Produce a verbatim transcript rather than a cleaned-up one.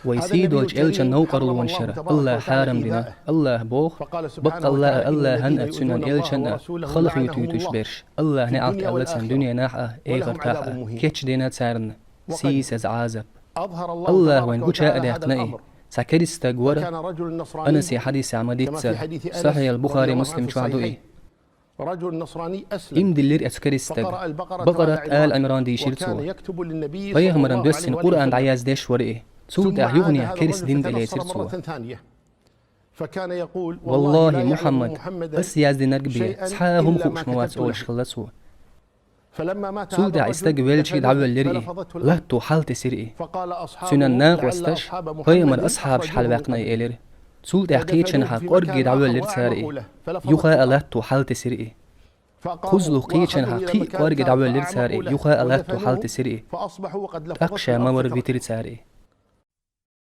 Вай сий долчу элчан новкъарлонашкара АллахӀа хьарам дина. АллахӀа боху: «Баккъалла а, АллахӀан а, цуьнан элчан а хала хуьйта-хуьйтуш берш, АллахӀа неӀалт аьлла царна дуьненахь а, эхартахь а, кечдина царна сийсаза Ӏазап». АллахӀа вайна гуча а даьккхина и. Цхьа керста стаг вара, Анасе хьадисехь ма-дийццара, Сахьихь ал-Бухари, Муслим чохь ду и. Иман диллира оцу керста стага. Бакъарат, Ала Ӏимран дийшира цо. Пайхамарна доьссина Къуръан дӀаяздеш вара и. Цул тӀаьхьа юханехьа керста дин тӀе лецира цо. «ВаллахӀи, Мухьаммад, ас яздинарг бен цхьа а хӀума хууш ма вац», олуш хилла цо. Цул тӀаьхьа и стаг велча дӀавоьллира и, латто хьалтесира и. Цуьнан накъосташа пайхамаран асхьабаш хьалаваьккхина и элира. Цул тӀаьхьа кхечанхьа кӀорге дӀавоьллира цара и, юха а латто хьалтесира и. Кхузлух кхечанхьа кхин а кӀорге дӀавоьллира цара и, юха а латто хьалтесира и. ТӀаккха ша ма-варра витира цара и.